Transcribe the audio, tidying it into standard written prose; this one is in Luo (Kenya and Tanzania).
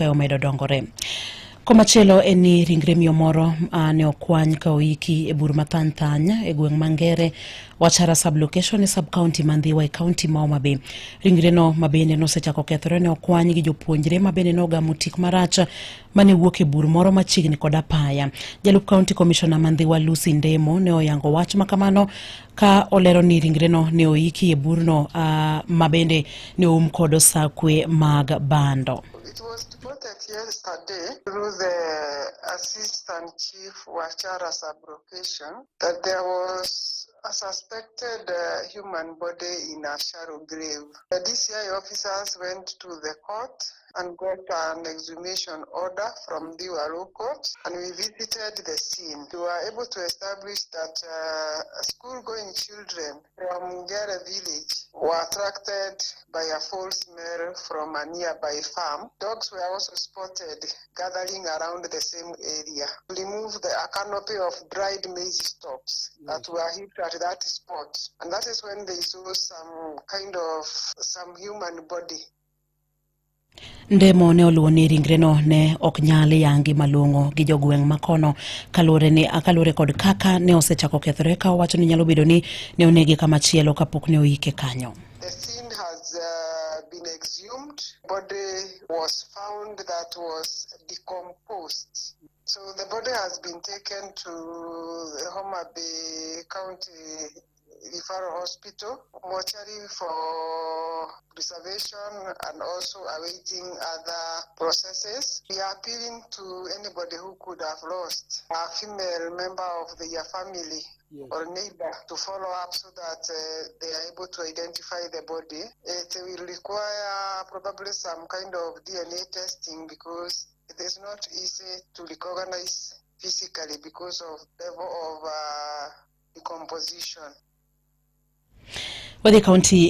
Omedo dongore. Komachielo en ni ringre miyo moro ne okwany ka oiki e bur mathany thany e gweng' Mangere, Wachara sub-location e sub-county ma Ndhiwa e kaunti ma Homa Bay. Ringreno ma bende nosechako kethore ne okwany gi jopuonjre ma bende nogamo tik marach mane wuok e bur moro machiegni kod apaya. Jalup county commissioner ma Ndhiwa Lucy Ndemo ne oyango wach ma kamano ka olero ni ringreno ne oiki e burno ma bende ne oum kod osakwe mag bando. It was reported yesterday through the assistant chief Wachara sub-location that there was a suspected human body in a shallow grave. The DCI officers went to the court and got an exhumation order from the Law Court, and we visited the scene. We were able to establish that school-going children from Ngere village were attracted by a foul smell from a nearby farm. Dogs were also spotted gathering around the same area. Remove a canopy of dried maize stalks that were heaped at that spot. And that is when they saw some kind of some human body. Ndemo ne oluwo ni ringreno ne ok nyal yangi malong'o gi jogweng' makono kaluwore ni kaluwore kod kaka ne osechako kethore ka owacho ni nyalo bedo ni ne onege kamachielo kapok ne oike kanyo. The scene has been exhumed. Body was found that was decomposed. So the body has been taken to the Homa Bay County Referral Hospital, mortuary for preservation and also awaiting other processes. We are appealing to anybody who could have lost a female member of their family or neighbor to follow up so that they are able to identify the body. It will require probably some kind of DNA testing because it is not easy to recognize physically because of level of decomposition. Wadhi kaunti.